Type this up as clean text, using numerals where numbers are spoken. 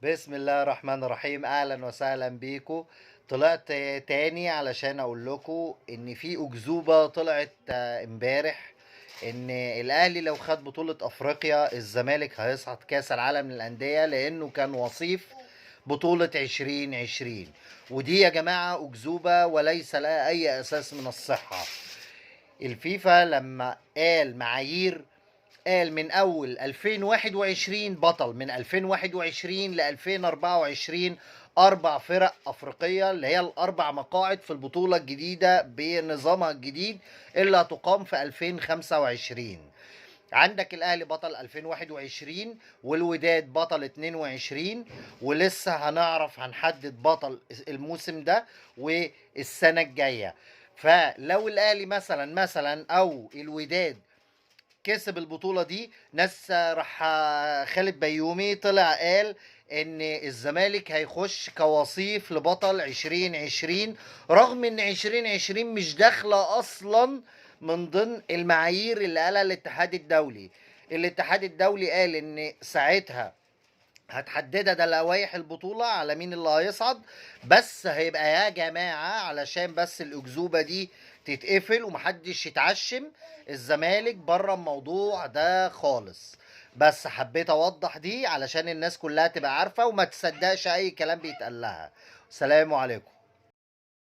بسم الله الرحمن الرحيم. اهلا وسهلا بيكم. طلعت تاني علشان اقول لكم ان في اكذوبه طلعت امبارح ان الاهلي لو خد بطوله افريقيا الزمالك هيصعد كاس العالم للاندية لانه كان وصيف بطوله 2020، ودي يا جماعة اكذوبه وليس لها اي اساس من الصحة. الفيفا لما قال معايير قال من اول 2021 بطل، من 2021 ل 2024 اربع فرق افريقية اللي هي الاربع مقاعد في البطولة الجديدة بنظامها الجديد اللي هتقام في 2025. عندك الاهلي بطل 2021 والوداد بطل 22، ولسه هنعرف هنحدد بطل الموسم ده والسنة الجاية. فلو الاهلي مثلا او الوداد كسب البطولة دي، ناس راح خالد بيومي طلع قال ان الزمالك هيخش كوصيف لبطل 2020، رغم ان 2020 مش داخلة اصلا من ضمن المعايير اللي قالها الاتحاد الدولي. الاتحاد الدولي قال ان ساعتها هتحددها ده لوائح البطولة على مين اللي هيصعد، بس هيبقى يا جماعة علشان بس الأكذوبة دي تتقفل ومحدش يتعشم، الزمالك بره الموضوع ده خالص. بس حبيت أوضح دي علشان الناس كلها تبقى عارفة وما تصدقش أي كلام بيتقال لها. سلام عليكم.